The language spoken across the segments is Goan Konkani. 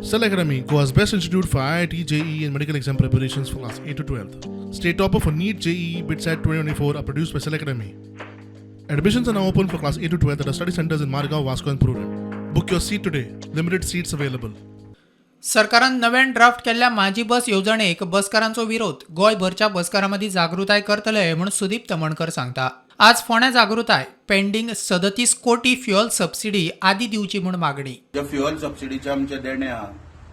Cell Academy, Goa's best institute for IIT, JEE, and medical exam preparations for class 8 to 12. State topper for NEET, JEE, BITSAT 2024 are produced by Cell Academy. Admissions are now open for class 8 to 12 at our study centers in Margao, Vasco, and Prudent. Book your seat today. Limited seats available. सरकारान नव्यान ड्राफ्ट केल्ल्या माझी बस येवजणेक बसकारांचो विरोध. गोंयभरच्या बसकारां मदीं जागृताय करतले म्हूण सुदीप तमणकर सांगता. आज फोंड्या जागृताय. पेंडींग 37 कोटी फ्युअल सबसिडी आदी दिवची म्हूण मागणी. जे फ्युअल सबसिडीचे आमचे देणे आहा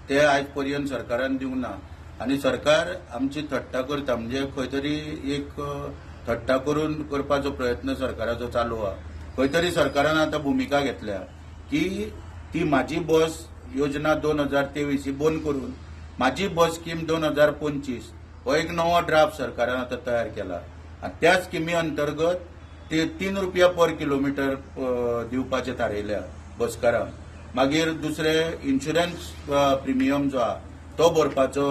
ते आयज पर्यंत सरकारान दिवंक ना आनी सरकार आमची थट्टा करता, म्हणजे खंय तरी एक थट्टा करून करपाचो प्रयत्न सरकाराचो चालू आहा. खंय तरी सरकारान आतां भुमिका घेतल्या की ती माझी बस योजना 2023 ही बंद करून माझी बस स्कीम 2025 हो एक नवो ड्राफ्ट सरकारान आतां तयार केला आनी त्या स्किमी अंतर्गत ते 3 रुपया पर किलोमिटर दिवपाचे थारयल्या बसकारांक. मागीर दुसरे इन्शुरन्स प्रिमियम जो आहा तो भरपाचो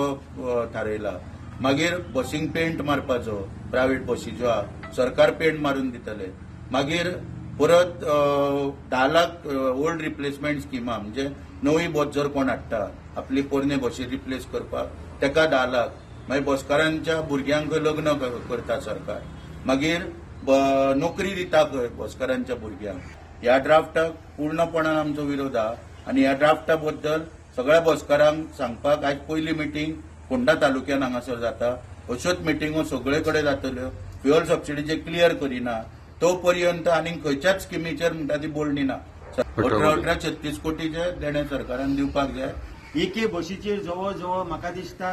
थारयला. मागीर बसींक पेंट मारपाचो, प्रायव्हेट बसी ज्यो आहा सरकार पेंट मारून दितले. मागीर परत 10 लाख ओल्ड रिप्लेसमेंट स्किमा, म्हणजे नवी बस जर कोण हाडटा आपली पोरणे बशी रिप्लेस करपाक तेका 10 लाख. मागीर बसकारांच्या भुरग्यांक लग्न करता सरकार. मागीर नोकरी दिता खंय बसकारांच्या भुरग्यांक. ह्या ड्राफ्टाक पूर्णपणान आमचो विरोध आहा आनी ह्या ड्राफ्टा बद्दल सगळ्या बसकारांक सांगपाक आयज पयली मिटींग फोंडा तालुक्यान हांगासर जाता. अश्योच मिटिंगो सगळे कडेन जातल्यो. फ्युअल सबसिडीचे क्लियर करिना तो पर्यंत आनीक खंयच्याच स्किमीचेर म्हणटा ती बोलणी ना. 18 18 36 कोटीचे देणे सरकारान दिवपाक जाय. एके बशीचेर जवळ जवळ म्हाका दिसता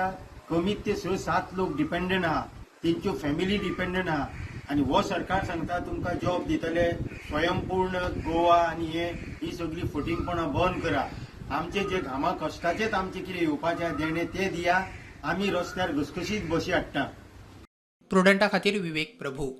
कमीत ते स सात लोक डिपेंडंट आहा, तेंच्यो फॅमिली डिपेंडंट आहा आनी हो सरकार सांगता तुमकां जॉब दितले, स्वयंपूर्ण गोवा आनी हे ही सगळी फटींगपणां बंद करा. आमचे जे घामा कश्टाचेच आमचे कितें येवपाचें देणें तें दिया, आमी रस्त्यार घसघशीत बशी हाडटा. प्रुडंटा खातीर विवेक प्रभू.